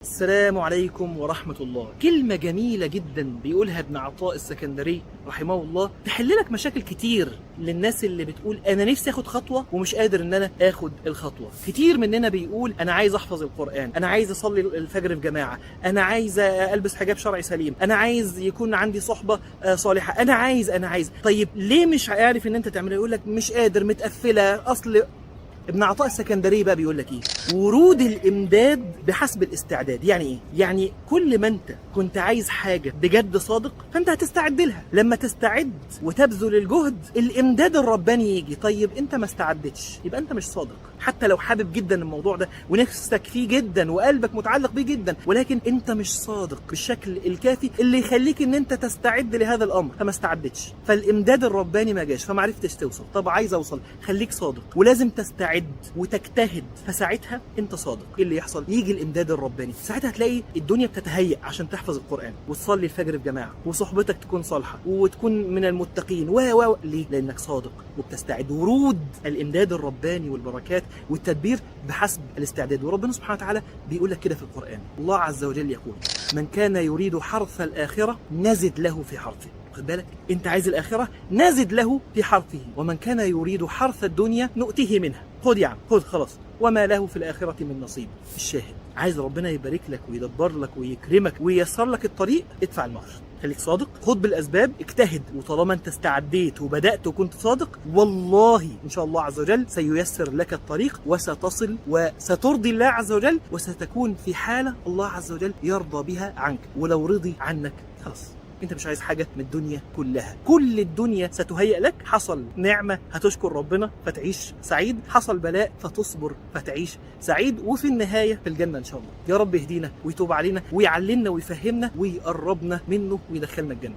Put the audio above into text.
السلام عليكم ورحمة الله. كلمة جميلة جدا بيقولها ابن عطاء السكندري رحمه الله، تحل لك مشاكل كتير للناس اللي بتقول أنا نفسي أخد خطوة ومش قادر إن أنا آخد الخطوة. كتير مننا بيقول أنا عايز أحفظ القرآن، أنا عايز أصلي الفجر في جماعة، أنا عايز ألبس حجاب شرعي سليم، أنا عايز يكون عندي صحبة صالحة، أنا عايز أنا عايز. طيب ليه مش عارف إن أنت تعملها؟ يقول لك مش قادر، متقفلة. أصل ابن عطاء السكندري بقى بيقول لك ايه؟ ورود الامداد بحسب الاستعداد. يعني ايه؟ يعني كل ما انت كنت عايز حاجة بجد صادق فانت هتستعد لها. لما تستعد وتبذل الجهد الامداد الرباني يجي. طيب انت ما استعدتش، يبقى انت مش صادق. حتى لو حابب جدا الموضوع ده ونفسك فيه جدا وقلبك متعلق بيه جدا، ولكن انت مش صادق بالشكل الكافي اللي يخليك ان انت تستعد لهذا الامر، فما استعدتش، فالامداد الرباني ما جاش، فما عرفتش توصل. طب عايز اوصل، خليك صادق ولازم تستعد وتجتهد، فساعتها انت صادق. ايه اللي يحصل؟ يجي الامداد الرباني. ساعتها تلاقي الدنيا بتتهيأ عشان تحفظ القرآن وتصلي الفجر في جماعة وصحبتك تكون صالحة وتكون من المتقين و ليه؟ لانك صادق وبتستعد. ورود الامداد الرباني والبركات والتدبير بحسب الاستعداد. وربنا سبحانه وتعالى بيقول لك كده في القرآن، الله عز وجل يقول: من كان يريد حرث الآخرة نزد له في حرثه. خد بالك، انت عايز الآخرة نزد له في حرثه، ومن كان يريد حرث الدنيا نؤته منها. خد يا عم، خد خلاص، وما له في الآخرة من نصيب. الشاهد، عايز ربنا يبارك لك ويدبر لك ويكرمك وييسر لك الطريق، ادفع المهر، خليك صادق، خد بالأسباب، اجتهد. وطالما انت استعديت وبدأت وكنت صادق، والله إن شاء الله عز وجل سييسر لك الطريق وستصل وسترضي الله عز وجل، وستكون في حالة الله عز وجل يرضى بها عنك. ولو رضي عنك خلاص، انت مش عايز حاجة من الدنيا كلها، كل الدنيا ستهيأ لك. حصل نعمة هتشكر ربنا فتعيش سعيد، حصل بلاء فتصبر فتعيش سعيد، وفي النهاية في الجنة إن شاء الله. يا رب يهدينا ويتوب علينا ويعلمنا ويفهمنا ويقربنا منه ويدخلنا الجنة.